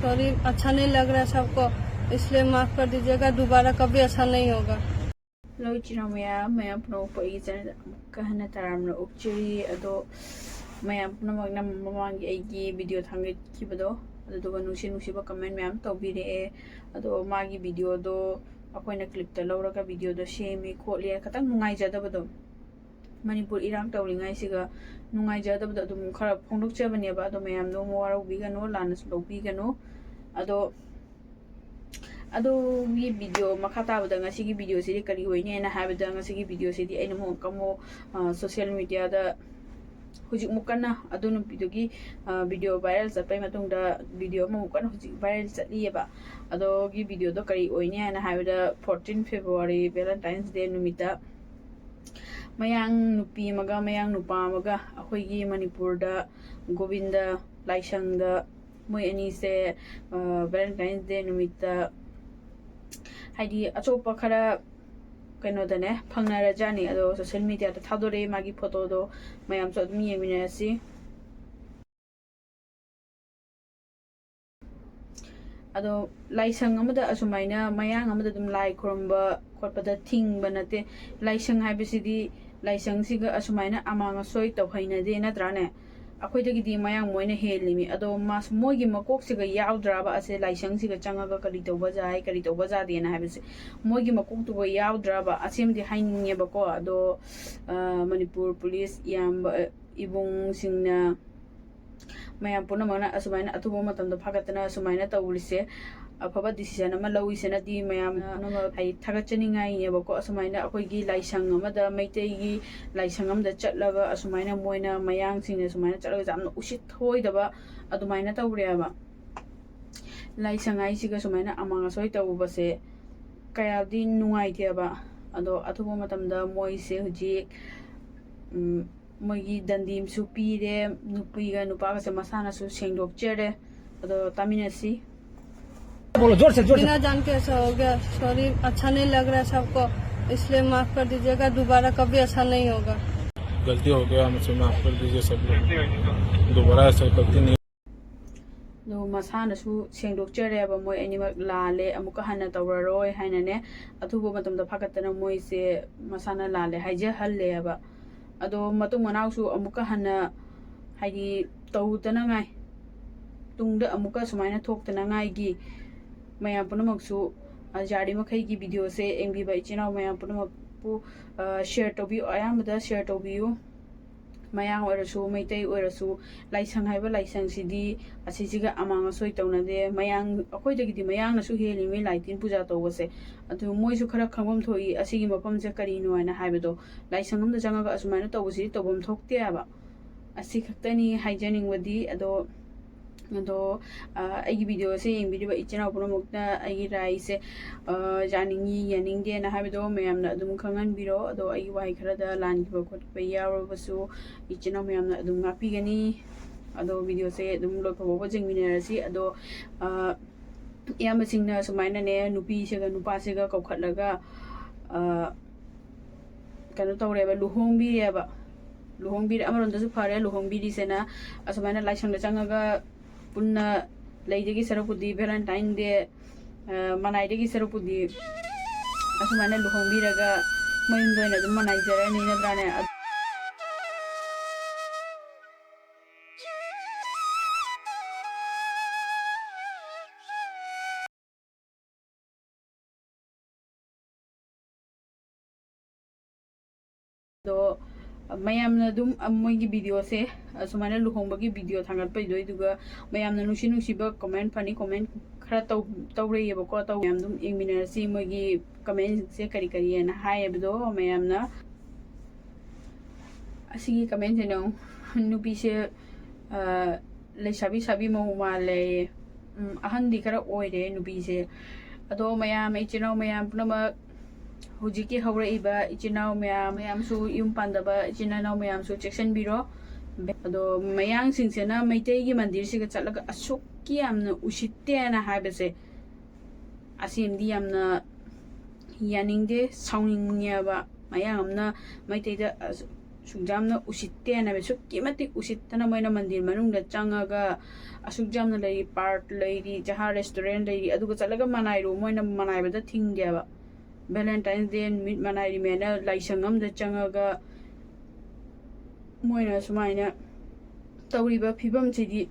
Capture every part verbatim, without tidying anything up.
Sorry, अच्छा नहीं लग रहा है सबको, इसलिए माफ कर दीजिएगा, दोबारा कभी ऐसा नहीं होगा। ꯍꯜꯂꯣ ꯏꯆꯤꯟ ꯏꯅꯥꯎ ꯃꯌꯥꯝ, ꯃꯌꯥꯝ ꯄꯨꯝꯅꯃꯛꯄꯨ ꯑꯩꯒꯤ ꯆꯦꯅꯦꯜꯗ ꯑꯃꯨꯛꯀ ꯍꯟꯅ ꯇꯔꯥꯝꯅ ꯑꯣꯛꯆꯔꯤ꯫ ꯑꯗꯣ ꯃꯌꯥꯝ ꯄꯨꯝꯅꯃꯛꯅ ꯃꯃꯥꯡꯒꯤ ꯑꯩꯒꯤ ꯚꯤꯗꯤꯑꯣ ꯊꯥꯡꯒꯠꯈꯤꯕꯗꯣ, ꯑꯗꯨꯗꯨꯒ ꯅꯨꯡꯁꯤ ꯅꯨꯡꯁꯤꯕ ꯀꯃꯦꯟ ꯃꯌꯥꯝ ꯇꯧꯕꯤꯔꯛꯑꯦ꯫ ꯑꯗꯣ ꯃꯥꯒꯤ ꯚꯤꯗꯤꯑꯣꯗꯣ ꯑꯩꯈꯣꯏꯅ ꯀ꯭ꯂꯤꯞꯇ ꯂꯧꯔꯒ ꯚꯤꯗꯤꯑꯣꯗꯣ ꯁꯦꯝꯃꯤ ꯈꯣꯠꯂꯤ ꯈꯤꯇꯪ ꯅꯨꯡꯉꯥꯏꯖꯗꯕꯗꯣ, ꯃꯅꯤꯄꯨꯔ ꯏꯔꯥꯡ ꯇꯧꯔꯤꯉꯩꯁꯤꯒ ꯅꯨꯡꯉꯥꯏꯖꯗꯕꯗꯣ ꯑꯗꯨꯝ ꯈꯔ ꯐꯣꯡꯗꯣꯛꯆꯕꯅꯦꯕ꯫ ꯑꯗꯣ ꯃꯌꯥꯝꯗꯣ ꯑꯃꯨꯛ ꯋꯥꯔꯧꯕꯤꯒꯅꯨ, ꯂꯥꯟꯅꯁꯨ ꯂꯧꯕꯤꯒꯅꯨ꯫ ꯑꯗꯣ ꯑꯗꯨꯒꯤ ꯚꯤꯗꯤꯑꯣ ꯃꯈꯥ ꯇꯥꯕꯗ ꯉꯁꯤꯒꯤ ꯚꯤꯗꯤꯑꯣꯁꯤꯗꯤ ꯀꯔꯤ ꯑꯣꯏꯅꯤ ꯍꯥꯏꯅ ꯍꯥꯏꯕꯗ, ꯉꯁꯤꯒꯤ ꯚꯤꯗꯤꯑꯣꯁꯤꯗꯤ ꯑꯩꯅ ꯑꯃꯨꯛ ꯑꯃꯨꯛ ꯁꯣꯁꯤꯌꯦꯜ ꯃꯦꯗꯤꯌꯥꯗ ꯍꯧꯖꯤꯛꯃꯨꯛ ꯀꯟꯅ ꯑꯗꯨ ꯅꯨꯄꯤꯗꯨꯒꯤ ꯚꯤꯗꯤꯑꯣ ꯚꯥꯏꯔꯦꯜ ꯆꯠꯄꯩ ꯃꯇꯨꯡꯗ ꯚꯤꯗꯤꯑꯣ ꯑꯃꯃꯨꯛ ꯀꯟꯅ ꯍꯧꯖꯤꯛ ꯚꯥꯏꯔꯦꯜ ꯆꯠꯂꯤꯑꯕ꯫ ꯑꯗꯨꯒꯤ ꯚꯤꯗꯤꯑꯣꯗꯣ ꯀꯔꯤ ꯑꯣꯏꯅꯤ ꯍꯥꯏꯅ ꯍꯥꯏꯕꯗ, ꯐꯣꯔꯇꯤꯟ ꯐꯦꯕ꯭ꯔꯨꯋꯥꯔꯤ ꯚꯦꯂꯦꯟꯇꯥꯏꯟꯁ ꯗꯦ ꯅꯨꯃꯤꯠꯇ ꯃꯌꯥꯡ ꯅꯨꯄꯤ ꯑꯃꯒ ꯃꯌꯥꯡ ꯅꯨꯄꯥ ꯑꯃꯒ ꯑꯩꯈꯣꯏꯒꯤ ꯃꯅꯤꯄꯨꯔꯗ ꯒꯣꯕꯤꯟꯗ ꯂꯥꯏꯁꯪꯗ ꯃꯣꯏ ꯑꯅꯤꯁꯦ ꯚꯦꯂꯦꯟꯇꯥꯏꯟꯁ ꯗꯦ ꯅꯨꯃꯤꯠꯇ, ꯍꯥꯏꯗꯤ, ꯑꯆꯣꯞꯄ ꯈꯔ ꯀꯩꯅꯣꯗꯅꯦ ꯐꯪꯅꯔꯖꯥꯠꯅꯤ꯫ ꯑꯗꯣ ꯁꯣꯁꯤꯌꯦꯜ ꯃꯦꯗꯤꯌꯥꯗ ꯊꯥꯗꯣꯔꯛꯑꯦ ꯃꯥꯒꯤ ꯐꯣꯇꯣꯗꯣ, ꯃꯌꯥꯝꯁꯨ ꯑꯗꯨꯝ ꯌꯦꯡꯃꯤꯟꯅꯔꯁꯤ꯫ ꯑꯗꯣ ꯂꯥꯏꯁꯪ ꯑꯃꯗ ꯑꯁꯨꯃꯥꯏꯅ ꯃꯌꯥꯡ ꯑꯃꯗ ꯑꯗꯨꯝ ꯂꯥꯏ ꯈꯨꯔꯨꯝꯕ ꯈꯣꯠꯄꯗ ꯊꯤꯡꯕ ꯅꯠꯇꯦ꯫ ꯂꯥꯏꯁꯪ ꯍꯥꯏꯕꯁꯤꯗꯤ, ꯂꯥꯏꯁꯪꯁꯤꯒ ꯑꯁꯨꯃꯥꯏꯅ ꯑꯃꯥꯡ ꯑꯁꯣꯏ ꯇꯧꯍꯩꯅꯗꯦ, ꯅꯠꯇ꯭ꯔꯥꯅꯦ? ꯑꯩꯈꯣꯏꯗꯒꯤꯗꯤ ꯃꯌꯥꯡ ꯃꯣꯏꯅ ꯍꯦꯜꯂꯤꯃꯤ꯫ ꯑꯗꯣ ꯃꯥꯁ-, ꯃꯣꯏꯒꯤ ꯃꯀꯣꯛꯁꯤꯒ ꯌꯥꯎꯗ꯭ꯔꯕ ꯑꯁꯦ, ꯂꯥꯏꯁꯪꯁꯤꯒ ꯆꯪꯉꯒ ꯀꯔꯤ ꯇꯧꯕ ꯌꯥꯏ, ꯀꯔꯤ ꯇꯧꯕ ꯌꯥꯗꯦꯅ ꯍꯥꯏꯕꯁꯦ ꯃꯣꯏꯒꯤ ꯃꯀꯣꯛꯇꯨꯒ ꯌꯥꯎꯗ꯭ꯔꯕ? ꯑꯁꯤꯃꯗꯤ ꯍꯥꯏꯅꯤꯡꯉꯦꯕꯀꯣ꯫ ꯑꯗꯣ, ꯑ, ꯃꯅꯤꯄꯨꯔ ꯄꯨꯂꯤꯁ ꯏꯌꯥꯝꯕ, ꯑ, ꯏꯕꯨꯡꯁꯤꯡꯅ, ꯃꯌꯥꯝ ꯄꯨꯝꯅꯃꯛꯅ ꯑꯁꯨꯃꯥꯏꯅ ꯑꯊꯨꯕ ꯃꯇꯝꯗ ꯐꯥꯒꯠꯇꯅ ꯑꯁꯨꯃꯥꯏꯅ ꯇꯧꯔꯤꯁꯦ, ꯑꯐꯕ ꯗꯤꯁꯤꯖꯟ ꯑꯃ ꯂꯧꯔꯤꯁꯤꯅꯗꯤ ꯃꯌꯥꯝ ꯄꯨꯝꯅꯃꯛ, ꯍꯥꯏꯗꯤ, ꯊꯥꯒꯠꯆꯅꯤꯡꯉꯥꯏꯅꯦꯕꯀꯣ꯫ ꯑꯁꯨꯃꯥꯏꯅ ꯑꯩꯈꯣꯏꯒꯤ ꯂꯥꯏꯁꯪ ꯑꯃꯗ, ꯃꯩꯇꯩꯒꯤ ꯂꯥꯏꯁꯪ ꯑꯃꯗ ꯆꯠꯂꯒ ꯑꯁꯨꯃꯥꯏꯅ ꯃꯣꯏꯅ ꯃꯌꯥꯡꯁꯤꯡꯅ ꯁꯨꯃꯥꯏꯅ ꯆꯠꯂꯒ ꯌꯥꯝꯅ ꯎꯁꯤꯠ ꯊꯑꯣꯏꯗꯕ ꯑꯗꯨꯃꯥꯏꯅ ꯇꯧꯔꯦꯕ꯫ ꯂꯥꯏꯁꯪ ꯍꯥꯏꯁꯤꯒ ꯁꯨꯃꯥꯏꯅ ꯑꯃꯥꯡ ꯑꯁꯣꯏ ꯇꯧꯕꯁꯦ ꯀꯌꯥꯗꯤ ꯅꯨꯡꯉꯥꯏꯇꯦꯕ꯫ ꯑꯗꯣ ꯑꯊꯨꯕ ꯃꯇꯝꯗ ꯃꯣꯏꯁꯦ ꯍꯧꯖꯤꯛ, ꯎꯝ, ꯃꯣꯏꯒꯤ ꯗꯟꯗꯤꯁꯨ ꯄꯤꯔꯦ, ꯅꯨꯄꯤꯒ ꯅꯨꯄꯥꯒꯁꯦ ꯃꯁꯥꯅꯁꯨ ꯁꯦꯡꯗꯣꯛꯆꯔꯦ꯫ ꯑꯗꯣ ꯇꯥꯃꯤꯟꯅꯁꯤ꯫ बोलो जोर से, जोर से। बिना जान के ऐसा हो गया, सॉरी, अच्छा नहीं लग रहा है सबको, इसलिए माफ कर दीजिएगा, दोबारा कभी ऐसा नहीं होगा। गलती हो गया, मुझसे माफ कर दीजिए सब लोग, दोबारा ऐसा गलती नहीं। ꯑꯗꯣ ꯃꯁꯥꯅꯁꯨ ꯁꯦꯡꯗꯣꯛꯆꯔꯦꯕ, ꯃꯣꯏ ꯑꯅꯤꯃꯛ ꯂꯥꯜꯂꯦ, ꯑꯃꯨꯛꯀ ꯍꯟꯅ ꯇꯧꯔꯔꯣꯏ ꯍꯥꯏꯅꯅꯦ꯫ ꯑꯊꯨꯕ ꯃꯇꯝꯗ ꯐꯥꯒꯠꯇꯅ ꯃꯣꯏꯁꯦ ꯃꯁꯥꯅ ꯂꯥꯜꯂꯦ ꯍꯥꯏꯖꯍꯜꯂꯦꯕ꯫ ꯑꯗꯣ ꯃꯇꯨꯡ ꯃꯅꯥꯎꯁꯨ ꯑꯃꯨꯛꯀ ꯍꯟꯅ, ꯍꯥꯏꯗꯤ, ꯇꯧꯗꯅꯉꯥꯏ, ꯇꯨꯡꯗ ꯑꯃꯨꯛꯀ ꯁꯨꯃꯥꯏꯅ ꯊꯣꯛꯇꯅꯉꯥꯏꯒꯤ ꯃꯌꯥꯝ ꯄꯨꯝꯅꯃꯛꯁꯨ, ꯑ, ꯌꯥꯔꯤ ꯃꯈꯩꯒꯤ ꯚꯤꯗꯤꯑꯣꯁꯦ ꯌꯦꯡꯕꯤꯕ ꯏꯆꯤꯟ ꯏꯅꯥꯎ ꯃꯌꯥꯝ ꯄꯨꯝꯅꯃꯛꯄꯨ, ꯑ, ꯁꯤꯌꯔ ꯇꯧꯕꯤꯌꯨ, ꯑꯌꯥꯝꯕꯗ ꯁꯤꯌꯔ ꯇꯧꯕꯤꯌꯨ꯫ ꯃꯌꯥꯡ ꯑꯣꯏꯔꯁꯨ, ꯃꯩꯇꯩ ꯑꯣꯏꯔꯁꯨ, ꯂꯥꯏꯁꯪ ꯍꯥꯏꯕ ꯂꯥꯏꯁꯪꯁꯤꯗꯤ ꯑꯁꯤꯁꯤꯒ ꯑꯃꯥꯡ ꯑꯁꯣꯏ ꯇꯧꯅꯗꯦ꯫ ꯃꯌꯥꯡ, ꯑꯩꯈꯣꯏꯗꯒꯤꯗꯤ ꯃꯌꯥꯡꯅꯁꯨ ꯍꯦꯜꯂꯤꯃꯤ ꯂꯥꯏ ꯇꯤꯟ ꯄꯨꯖꯥ ꯇꯧꯕꯁꯦ꯫ ꯑꯗꯨ ꯃꯣꯏꯁꯨ ꯈꯔ ꯈꯪꯐꯝ ꯊꯣꯛꯏ ꯑꯁꯤꯒꯤ ꯃꯐꯝꯁꯦ ꯀꯔꯤꯅꯣ ꯍꯥꯏꯅ ꯍꯥꯏꯕꯗꯣ꯫ ꯂꯥꯏꯁꯪ ꯑꯃꯗ ꯆꯪꯉꯒ ꯑꯁꯨꯃꯥꯏꯅ ꯇꯧꯕꯁꯤꯗꯤ ꯇꯧꯐꯝ ꯊꯣꯛꯇꯦ ꯍꯥꯏꯕ꯫ ꯑꯁꯤ ꯈꯛꯇꯅꯤ ꯍꯥꯏꯖꯅꯤꯡꯕꯗꯤ꯫ ꯑꯗꯣ, ꯑꯗꯣ, ꯑ, ꯑꯩꯒꯤ ꯚꯤꯗꯤꯑꯣꯁꯦ ꯌꯦꯡꯕꯤꯔꯤꯕ ꯏꯆꯤꯟ ꯏꯅꯥꯎ ꯄꯨꯝꯅꯃꯛꯅ ꯑꯩꯒꯤ ꯔꯥꯏꯁꯦ, ꯑ, ꯌꯥꯅꯤꯡꯉꯤ, ꯌꯥꯅꯤꯡꯗꯦꯅ ꯍꯥꯏꯕꯗꯣ ꯃꯌꯥꯝꯅ ꯑꯗꯨꯝ ꯈꯪꯍꯟꯕꯤꯔꯣ꯫ ꯑꯗꯣ ꯑꯩꯒꯤ ꯋꯥꯍꯩ ꯈꯔꯗ ꯂꯥꯟꯈꯤꯕ ꯈꯣꯠꯈꯤꯕ ꯌꯥꯎꯔꯕꯁꯨ ꯏꯆꯤꯟ ꯏꯅꯥꯎ ꯃꯌꯥꯝꯅ ꯑꯗꯨꯝ ꯉꯥꯛꯄꯤꯒꯅꯤ꯫ ꯑꯗꯣ ꯚꯤꯗꯤꯑꯣꯁꯦ ꯑꯗꯨꯝ ꯂꯣꯏꯐꯥꯎꯕ ꯌꯦꯡꯃꯤꯟꯅꯔꯁꯤ꯫ ꯑꯗꯣ, ꯑ, ꯏꯌꯥꯝꯕꯁꯤꯡꯅ ꯁꯨꯃꯥꯏꯅꯅꯦ, ꯅꯨꯄꯤꯁꯤꯒ ꯅꯨꯄꯥꯁꯤꯒ ꯀꯧꯈꯠꯂꯒ, ꯑ, ꯀꯩꯅꯣ ꯇꯧꯔꯦꯕ, ꯂꯨꯍꯣꯡꯕꯤꯔꯦꯕ꯫ ꯂꯨꯍꯣꯡꯕꯤꯔꯦ, ꯑꯃꯔꯣꯝꯗꯁꯨ ꯐꯔꯦ ꯂꯨꯍꯣꯡꯕꯤꯔꯤꯁꯦꯅ꯫ ꯑꯁꯨꯃꯥꯏꯅ ꯂꯥꯏꯁꯪꯗ ꯆꯪꯉꯒ ꯄꯨꯟꯅ ꯂꯩꯗꯒꯤ ꯁꯔꯨꯛꯄꯨꯗꯤ, ꯚꯦꯂꯦꯟꯇꯥꯏꯟ ꯗꯦ, ꯑ, ꯃꯅꯥꯏꯗꯒꯤ ꯁꯔꯨꯛꯄꯨꯗꯤ ꯑꯁꯨꯃꯥꯏꯅ ꯂꯨꯍꯣꯡꯕꯤꯔꯒ ꯃꯌꯨꯝꯗ ꯑꯣꯏꯅ ꯑꯗꯨꯝ ꯃꯅꯥꯏꯖꯔꯅꯤ, ꯅꯠꯇ꯭ꯔꯥꯅꯦ? ꯑꯗꯣ ꯃꯌꯥꯝꯅ ꯑꯗꯨꯝ, ꯑ, ꯃꯣꯏꯒꯤ ꯚꯤꯗꯤꯑꯣꯁꯦ, ꯑꯁꯨꯃꯥꯏꯅ ꯂꯨꯍꯣꯡꯕꯒꯤ ꯚꯤꯗꯤꯑꯣ ꯊꯥꯡꯒꯠꯄꯩꯗꯣ, ꯑꯗꯨꯒ ꯃꯌꯥꯝꯅ ꯅꯨꯡꯁꯤ ꯅꯨꯡꯁꯤꯕ ꯀꯣꯃꯦꯟ, ꯐꯅꯤ ꯀꯣꯃꯦꯟ ꯈꯔ ꯇꯧ-, ꯇꯧꯔꯛꯑꯦꯕꯀꯣ꯫ ꯇꯧ-, ꯃꯌꯥꯝ ꯑꯗꯨꯝ ꯌꯦꯡꯃꯤꯟꯅꯔꯁꯤ ꯃꯣꯏꯒꯤ ꯀꯃꯦꯟꯁꯦ ꯀꯔꯤ ꯀꯔꯤꯅ ꯍꯥꯏꯌꯦꯕꯗꯣ ꯃꯌꯥꯝꯅ꯫ ꯑꯁꯤꯒꯤ ꯀꯃꯦꯟꯁꯤꯅ ꯑꯃꯨꯛ ꯅꯨꯄꯤꯁꯦ, ꯑ, ꯂꯩꯁꯥꯕꯤ ꯁꯥꯕꯤ ꯃꯧ ꯃꯥꯜꯂꯦ꯫ ꯎꯝ, ꯑꯍꯟꯗꯤ ꯈꯔ ꯑꯣꯏꯔꯦ ꯅꯨꯄꯤꯁꯦ꯫ ꯑꯗꯣ ꯃꯌꯥꯝ, ꯏꯆꯤꯟ ꯏꯅꯥꯎ ꯃꯌꯥꯝ ꯄꯨꯝꯅꯃꯛ, ꯍꯧꯖꯤꯛꯀꯤ ꯍꯧꯔꯛꯏꯕ ꯏꯆꯤꯟ ꯏꯅꯥꯎ ꯃꯌꯥꯝ, ꯃꯌꯥꯝꯁꯨ ꯌꯨꯝ ꯄꯥꯟꯗꯕ ꯏꯆꯤꯟ ꯏꯅꯥꯎ ꯃꯌꯥꯝꯁꯨ ꯆꯦꯛꯁꯤꯟꯕꯤꯔꯣ꯫ ꯑꯗꯣ ꯃꯌꯥꯡꯁꯤꯡꯁꯤꯅ ꯃꯩꯇꯩꯒꯤ ꯃꯟꯗꯤꯔꯁꯤꯒ ꯆꯠꯂꯒ ꯑꯁꯨꯛꯀꯤ ꯌꯥꯝꯅ ꯎꯁꯤꯠꯇꯦꯅ ꯍꯥꯏꯕꯁꯦ, ꯑꯁꯤꯃꯗꯤ ꯌꯥꯝꯅ ꯌꯥꯅꯤꯡꯗꯦ, ꯁꯥꯎꯅꯤꯡꯉꯦꯕ꯫ ꯃꯌꯥꯡ ꯑꯃꯅ ꯃꯩꯇꯩꯗ ꯑꯁ-, ꯑꯁꯨꯛ ꯌꯥꯝꯅ ꯎꯁꯤꯠꯇꯦꯅ, ꯑꯁꯨꯛꯀꯤ ꯃꯇꯤꯛ ꯎꯁꯤꯠꯇꯅ ꯃꯣꯏꯅ ꯃꯟꯗꯤꯔ ꯃꯅꯨꯡꯗ ꯆꯪꯉꯒ ꯑꯁꯨꯛ ꯌꯥꯝꯅ ꯂꯩꯔꯤ, ꯄꯥꯔꯛ ꯂꯩꯔꯤ, ꯖꯍꯥ ꯔꯦꯁꯇꯨꯔꯦꯟ ꯂꯩꯔꯤ, ꯑꯗꯨꯒ ꯆꯠꯂꯒ ꯃꯅꯥꯏꯔꯣ? ꯃꯣꯏꯅ ꯃꯅꯥꯏꯕꯗ ꯊꯤꯡꯗꯦꯕ꯫ ꯚꯦꯂꯦꯟꯇꯥꯏꯟꯁ ꯗꯦ ꯅꯨꯃꯤꯠ ꯃꯅꯥꯏꯔꯤꯃꯦꯅ ꯂꯥꯏꯁꯪ ꯑꯃꯗ ꯆꯪꯉꯒ ꯃꯣꯏꯅ ꯁꯨꯃꯥꯏꯅ ꯇꯧꯔꯤꯕ ꯐꯤꯕꯝꯁꯤꯗꯤ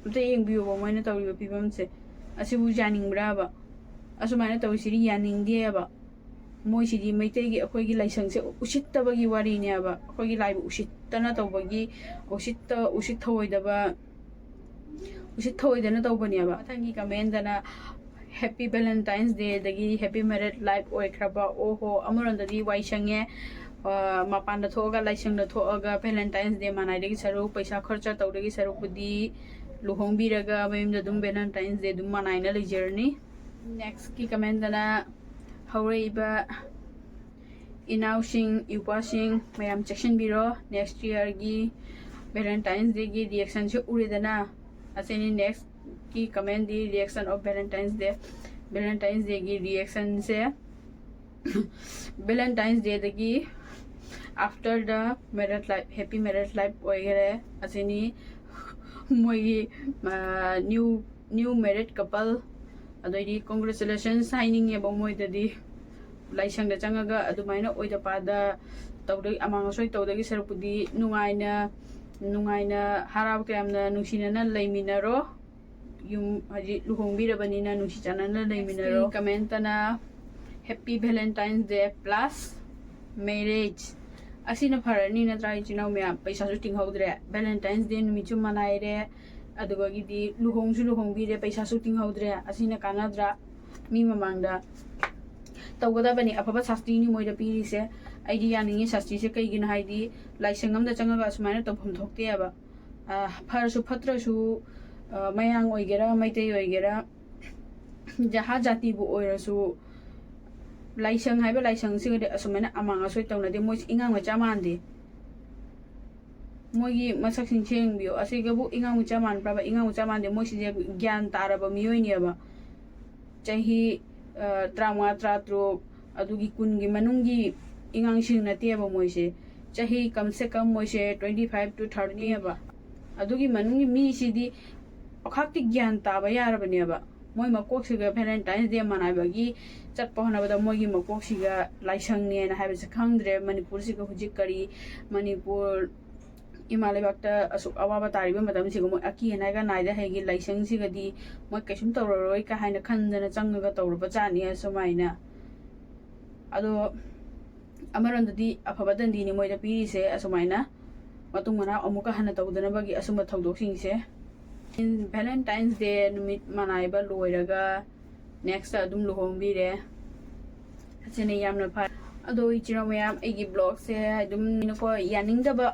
ꯑꯝꯇ ꯌꯦꯡꯕꯤꯌꯣꯕ꯫ ꯃꯣꯏꯅ ꯇꯧꯔꯤꯕ ꯐꯤꯕꯝꯁꯦ ꯑꯁꯤꯕꯨ ꯌꯥꯅꯤꯡꯕ꯭ꯔꯥꯕ? ꯑꯁꯨꯃꯥꯏꯅ ꯇꯧꯔꯤꯁꯤꯗꯤ ꯌꯥꯅꯤꯡꯗꯦꯕ꯫ ꯃꯣꯏꯁꯤꯗꯤ ꯃꯩꯇꯩꯒꯤ, ꯑꯩꯈꯣꯏꯒꯤ ꯂꯥꯏꯁꯪꯁꯦ ꯎꯁꯤꯠꯇꯕꯒꯤ ꯋꯥꯔꯤꯅꯦꯕ꯫ ꯑꯩꯈꯣꯏꯒꯤ ꯂꯥꯏꯕꯨ ꯎꯁꯤꯠꯇꯅ ꯇꯧꯕꯒꯤ, ꯎꯁꯤꯠꯇ ꯎꯁꯤꯠ ꯊꯑꯣꯏꯗꯕ, ꯎꯁꯤꯠ ꯊꯑꯣꯏꯗꯅ ꯇꯧꯕꯅꯦꯕ꯫ ꯃꯊꯪꯒꯤ ꯀꯃꯦꯟꯗꯅ "Happy Valentine's Day" ꯑꯗꯒꯤ "Happy Married Life ꯑꯣꯏꯈ꯭ꯔꯕ?" ꯑꯣꯍꯣ, ꯑꯃꯔꯣꯝꯗꯗꯤ ꯋꯥꯏ ꯁꯪꯉꯦ꯫ ꯑ, ꯃꯄꯥꯟꯗ ꯊꯣꯛꯑꯒ, ꯂꯥꯏꯁꯪꯗ ꯊꯣꯛꯑꯒ Valentine's Day ꯃꯅꯥꯏꯗꯒꯤ ꯁꯔꯨꯛ, ꯄꯩꯁꯥ ꯈꯔꯆ ꯇꯧꯗꯒꯤ ꯁꯔꯨꯛꯄꯨꯗꯤ ꯂꯨꯍꯣꯡꯕꯤꯔꯒ ꯃꯌꯨꯝꯗ ꯑꯗꯨꯝ Valentine's Day ꯑꯗꯨꯝ ꯃꯅꯥꯏꯅ ꯂꯩꯖꯔꯅꯤ꯫ ꯅꯦꯛꯁꯀꯤ ꯀꯃꯦꯟꯗꯅ ꯍꯧꯔꯛꯏꯕ ꯏꯅꯥꯎꯁꯤꯡ, ꯏꯎꯄꯥꯁꯤꯡ ꯃꯌꯥꯝ ꯆꯦꯛꯁꯤꯟꯕꯤꯔꯣ꯫ Next yearꯒꯤ Valentine's Dayꯒꯤ reactionꯁꯦ ꯎꯔꯦꯗꯅ, ꯑꯁꯤꯅꯤ ꯅꯦꯛꯁꯀꯤ ꯀꯃꯦꯟꯗꯤ, "Reaction of Valentine's Day", Valentine's Dayꯒꯤ reactionꯁꯦ꯫ Valentine's Dayꯗꯒꯤ "After the married life, happy married life ꯑꯣꯏꯈꯔꯦ", ꯑꯁꯤꯅꯤ ꯃꯣꯏꯒꯤ new new married couple꯫ ꯑꯗꯩꯗꯤ congratulations ꯍꯥꯏꯅꯤꯡꯉꯦꯕ ꯃꯣꯏꯗꯗꯤ꯫ ꯂꯥꯏꯁꯪꯗ ꯆꯪꯉꯒ ꯑꯗꯨꯃꯥꯏꯅ ꯑꯣꯏꯗ ꯄꯥꯗ ꯇꯧꯗ, ꯑꯃꯥꯡ ꯑꯁꯣꯏ ꯇꯧꯗꯒꯤ ꯁꯔꯨꯛꯄꯨꯗꯤ ꯅꯨꯡꯉꯥꯏꯅ, ꯅꯨꯡꯉꯥꯏꯅ, ꯍꯔꯥꯎ ꯇꯌꯥꯝꯅ, ꯅꯨꯡꯁꯤꯅꯅ ꯂꯩꯃꯤꯟꯅꯔꯣ꯫ ꯌꯨꯝ ꯍꯧꯖꯤꯛ ꯂꯨꯍꯣꯡꯕꯤꯔꯕꯅꯤꯅ ꯅꯨꯡꯁꯤ ꯆꯥꯟꯅꯅ ꯂꯩꯃꯤꯟꯅꯔꯣ꯫ Next comment ꯑꯅ "Happy Valentine's Day plus marriage", ꯑꯁꯤꯅ ꯐꯔꯅꯤ ꯅꯠꯇ꯭ꯔꯥ, ꯏꯆꯤꯟ ꯏꯅꯥꯎ ꯃꯌꯥꯝ? ꯄꯩꯁꯥꯁꯨ ꯇꯤꯡꯍꯧꯗ꯭ꯔꯦ, Valentine's Day ꯅꯨꯃꯤꯠꯁꯨ ꯃꯅꯥꯏꯔꯦ, ꯑꯗꯨꯗꯒꯤꯗꯤ ꯂꯨꯍꯣꯡꯁꯨ ꯂꯨꯍꯣꯡꯕꯤꯔꯦ, ꯄꯩꯁꯥꯁꯨ ꯇꯤꯡꯍꯧꯗ꯭ꯔꯦ꯫ ꯑꯁꯤꯅ ꯀꯥꯟꯅꯗ꯭ꯔꯥ? ꯃꯤ ꯃꯃꯥꯡꯗ ꯇꯧꯒꯗꯕꯅꯤ, ꯑꯐꯕ ꯁꯥꯁꯇꯤꯅꯤ ꯃꯣꯏꯗ ꯄꯤꯔꯤꯁꯦ꯫ ꯑꯩꯗꯤ ꯌꯥꯅꯤꯡꯉꯤ ꯁꯥꯁꯇꯤꯁꯦ꯫ ꯀꯩꯒꯤꯅꯣ ꯍꯥꯏꯗꯤ ꯂꯥꯏꯁꯪ ꯑꯝꯗ ꯆꯪꯉꯒ ꯑꯁꯨꯃꯥꯏꯅ ꯇꯧꯐꯝ ꯊꯣꯛꯇꯦꯕ꯫ ꯑ, ꯐꯔꯁꯨ ꯐꯠꯇ꯭ꯔꯁꯨ, ꯑ, ꯃꯌꯥꯡ ꯑꯣꯏꯒꯦꯔꯥ, ꯃꯩꯇꯩ ꯑꯣꯏꯒꯦꯔꯥ, ꯖꯍꯥ ꯖꯥꯇꯤꯕꯨ ꯑꯣꯏꯔꯁꯨ, ꯂꯥꯏꯁꯪ ꯍꯥꯏꯕ ꯂꯥꯏꯁꯪꯁꯤꯒꯗꯤ ꯑꯁꯨꯃꯥꯏꯅ ꯑꯃꯥꯡ ꯑꯁꯣꯏ ꯇꯧꯅꯗꯦ꯫ ꯃꯣꯏꯁꯤ ꯏꯉꯥꯡ ꯃꯆꯥ ꯃꯥꯟꯗꯦ꯫ ꯃꯣꯏꯒꯤ ꯃꯁꯛꯁꯤꯡꯁꯦ ꯌꯦꯡꯕꯤꯌꯨ꯫ ꯑꯁꯤꯒꯕꯨ ꯏꯉꯥꯡ ꯃꯆꯥ ꯃꯥꯟꯕ꯭ꯔꯕ? ꯏꯉꯥꯡ ꯃꯆꯥ ꯃꯥꯟꯗꯦ꯫ ꯃꯣꯏꯁꯤꯗꯤ ꯒ꯭ꯌꯥꯟ ꯇꯥꯔꯕ ꯃꯤꯑꯣꯏꯅꯦꯕ꯫ ꯆꯍꯤ, ꯑ, ꯇꯔꯥꯃꯉꯥ, ꯇꯔꯥꯇꯔꯨꯛ, ꯑꯗꯨꯒꯤ ꯀꯨꯟꯒꯤ ꯃꯅꯨꯡꯒꯤ ꯏꯉꯥꯡꯁꯤꯡ ꯅꯠꯇꯦꯕ ꯃꯣꯏꯁꯦ꯫ ꯆꯍꯤ ꯀꯝꯁꯦ ꯀꯝ ꯃꯣꯏꯁꯦ twenty five to thirty ꯅꯦꯕ꯫ ꯑꯗꯨꯒꯤ ꯃꯅꯨꯡꯒꯤ ꯃꯤꯁꯤꯗꯤ ꯑꯈꯥꯛꯇꯤ ꯒ꯭ꯌꯥꯟ ꯇꯥꯕ ꯌꯥꯔꯕꯅꯦꯕ꯫ ꯃꯣꯏ ꯃꯀꯣꯛꯁꯤꯒ Valentine's Day ꯃꯅꯥꯏꯕꯒꯤ ꯆꯠꯄ ꯍꯣꯠꯅꯕꯗ ꯃꯣꯏꯒꯤ ꯃꯀꯣꯛꯁꯤꯒ ꯂꯥꯏꯁꯪꯅꯦꯅ ꯍꯥꯏꯕꯁꯦ ꯈꯪꯗ꯭ꯔꯦ꯫ ꯃꯅꯤꯄꯨꯔꯁꯤꯒ ꯍꯧꯖꯤꯛ ꯀꯔꯤ, ꯃꯅꯤꯄꯨꯔ ꯏꯃꯥ ꯂꯩꯕꯥꯛꯇ ꯑꯁꯨꯛ ꯑꯋꯥꯕ ꯇꯥꯔꯤꯕ ꯃꯇꯝꯁꯤꯒ ꯃꯣꯏ ꯑꯀꯤ ꯑꯅꯥꯏꯒ ꯅꯥꯏꯗ ꯍꯩꯒꯤ ꯂꯥꯏꯁꯪꯁꯤꯒꯗꯤ ꯃꯣꯏ ꯀꯩꯁꯨꯝ ꯇꯧꯔꯔꯣꯏ ꯀ ꯍꯥꯏꯅ ꯈꯟꯗꯅ ꯆꯪꯉꯒ ꯇꯧꯔꯕ ꯖꯥꯠꯅꯤ ꯑꯁꯨꯃꯥꯏꯅ꯫ ꯑꯗꯣ ꯑꯃꯔꯣꯝꯗꯗꯤ ꯑꯐꯕ ꯗꯟꯗꯤꯅꯤ ꯃꯣꯏꯗ ꯄꯤꯔꯤꯁꯦ, ꯑꯁꯨꯃꯥꯏꯅ ꯃꯇꯨꯡ ꯃꯅꯥꯎ ꯑꯃꯨꯛꯀ ꯍꯟꯅ ꯇꯧꯗꯅꯕꯒꯤ ꯑꯁꯨꯝꯕ ꯊꯧꯗꯣꯛꯁꯤꯡꯁꯦ꯫ Valentine's Day ꯅꯨꯃꯤꯠ ꯃꯅꯥꯏꯕ ꯂꯣꯏꯔꯒ next ꯑꯗꯨꯝ ꯂꯨꯍꯣꯡꯕꯤꯔꯦ꯫ ꯑꯁꯤꯅ ꯌꯥꯝꯅ ꯐꯔꯦ꯫ ꯑꯗꯣ ꯏꯆꯤꯟ ꯏꯅꯥꯎ ꯃꯌꯥꯝ, ꯑꯩꯒꯤ vlogꯁꯦ ꯑꯗꯨꯝ ꯀꯣ ꯌꯥꯅꯤꯡꯗꯕ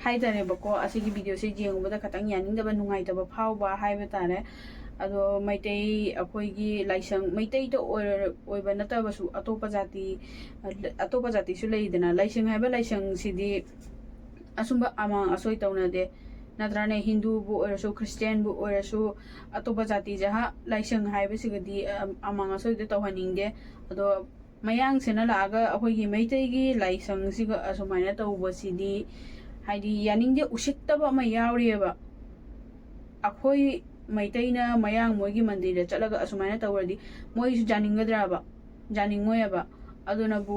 ꯍꯥꯏꯇꯥꯔꯦꯕꯀꯣ, ꯑꯁꯤꯒꯤ videoꯁꯦ ꯌꯦꯡꯕꯗ ꯈꯇꯪ ꯌꯥꯅꯤꯡꯗꯕ, ꯅꯨꯡꯉꯥꯏꯇꯕ ꯐꯥꯎꯕ ꯍꯥꯏꯕ ꯇꯥꯔꯦ꯫ ꯑꯗꯣ ꯃꯩꯇꯩ, ꯑꯩꯈꯣꯏꯒꯤ ꯂꯥꯏꯁꯪ, ꯃꯩꯇꯩꯗ ꯑꯣꯏꯔ-, ꯑꯣꯏꯕ ꯅꯠꯇꯕꯁꯨ ꯑꯇꯣꯞꯄ ꯖꯥꯇꯤ, ꯑꯇꯣꯞꯄ ꯖꯥꯇꯤꯁꯨ ꯂꯩꯗꯅ, ꯂꯥꯏꯁꯪ ꯍꯥꯏꯕ ꯂꯥꯏꯁꯪꯁꯤꯗꯤ ꯑꯁꯨꯝꯕ ꯑꯃꯥꯡ ꯑꯁꯣꯏ ꯇꯧꯅꯗꯦ, ꯅꯠꯇ꯭ꯔꯥꯅꯦ? ꯍꯤꯟꯗꯨꯕꯨ ꯑꯣꯏꯔꯁꯨ, ꯈ꯭ꯔꯤꯁꯇꯤꯌꯥꯟꯕꯨ ꯑꯣꯏꯔꯁꯨ, ꯑꯇꯣꯞꯄ ꯖꯥꯇꯤꯁꯦ ꯍꯥ, ꯂꯥꯏꯁꯪ ꯍꯥꯏꯕꯁꯤꯒꯗꯤ, ꯑ, ꯑꯃꯥꯡ ꯑꯁꯣꯏꯗ ꯇꯧꯍꯟꯅꯤꯡꯗꯦ꯫ ꯑꯗꯣ ꯃꯌꯥꯡꯁꯤꯅ ꯂꯥꯛꯑꯒ ꯑꯩꯈꯣꯏꯒꯤ ꯃꯩꯇꯩꯒꯤ ꯂꯥꯏꯁꯪꯁꯤꯒ ꯑꯁꯨꯃꯥꯏꯅ ꯇꯧꯕꯁꯤꯗꯤ, ꯍꯥꯏꯗꯤ, ꯌꯥꯅꯤꯡꯗꯦ, ꯎꯁꯤꯠꯇꯕ ꯑꯃ ꯌꯥꯎꯔꯤꯑꯕ꯫ ꯑꯩꯈꯣꯏ ꯃꯩꯇꯩꯅ ꯃꯌꯥꯡ ꯃꯣꯏꯒꯤ ꯃꯟꯗꯤꯔꯗ ꯆꯠꯂꯒ ꯑꯁꯨꯃꯥꯏꯅ ꯇꯧꯔꯗꯤ ꯃꯣꯏꯁꯨ ꯌꯥꯅꯤꯡꯒꯗ꯭ꯔꯕ? ꯌꯥꯅꯤꯡꯉꯣꯏꯑꯕ꯫ ꯑꯗꯨꯅꯕꯨ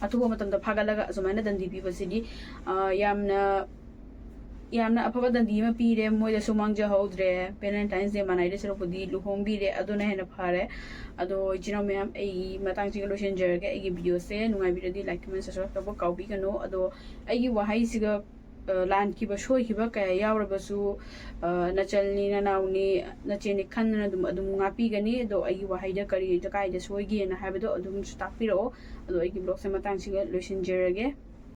ꯑꯊꯨꯕ ꯃꯇꯝꯗ ꯐꯥꯒꯠꯂꯒ ꯑꯁꯨꯃꯥꯏꯅ ꯗꯟꯗꯤ ꯄꯤꯕꯁꯤꯗꯤ, ꯑ, ꯌꯥꯝꯅ, ꯌꯥꯝꯅ ꯑꯐꯕ ꯗꯟꯗꯤ ꯑꯃ ꯄꯤꯔꯦ꯫ ꯃꯣꯏꯗꯁꯨ ꯃꯥꯡꯖꯍꯧꯗ꯭ꯔꯦ꯫ Valentine's Day ꯃꯅꯥꯏꯗ ꯁꯔꯨꯛꯄꯨꯗꯤ ꯂꯨꯍꯣꯡꯕꯤꯔꯦ, ꯑꯗꯨꯅ ꯍꯦꯟꯅ ꯐꯔꯦ꯫ ꯑꯗꯣ ꯏꯆꯤꯟ ꯏꯅꯥꯎ ꯃꯌꯥꯝ, ꯑꯩꯒꯤ ꯃꯇꯥꯡꯁꯤꯒ ꯂꯣꯏꯁꯤꯟꯖꯔꯒꯦ꯫ ꯑꯩꯒꯤ videoꯁꯦ ꯅꯨꯡꯉꯥꯏꯕꯤꯔꯗꯤ like, comment, subscribe ꯇꯧꯕ ꯀꯥꯎꯕꯤꯒꯅꯨ꯫ ꯑꯗꯣ ꯑꯩꯒꯤ ꯋꯥꯍꯩꯁꯤꯒ, ꯑ, ꯂꯥꯟꯈꯤꯕ, ꯁꯣꯏꯈꯤꯕ ꯀꯌꯥ ꯌꯥꯎꯔꯕꯁꯨ, ꯑ, ꯅꯆꯜꯅꯤ, ꯅꯅꯥꯎꯅꯤ, ꯅꯆꯦꯅꯤ ꯈꯟꯗꯅ ꯑꯗꯨꯝ, ꯑꯗꯨꯝ ꯉꯥꯛꯄꯤꯒꯅꯤ꯫ ꯑꯗꯣ ꯑꯩꯒꯤ ꯋꯥꯍꯩꯗ ꯀꯔꯤꯗ ꯀꯥꯏꯗ ꯁꯣꯏꯒꯦꯅ ꯍꯥꯏꯕꯗꯣ ꯑꯗꯨꯝꯁꯨ ꯇꯥꯛꯄꯤꯔꯛꯑꯣ꯫ ꯑꯗꯣ ꯑꯩꯒꯤ vlogꯁꯦ ꯃꯇꯥꯡꯁꯤꯒ ꯂꯣꯏꯁꯤꯟꯖꯔꯒꯦ꯫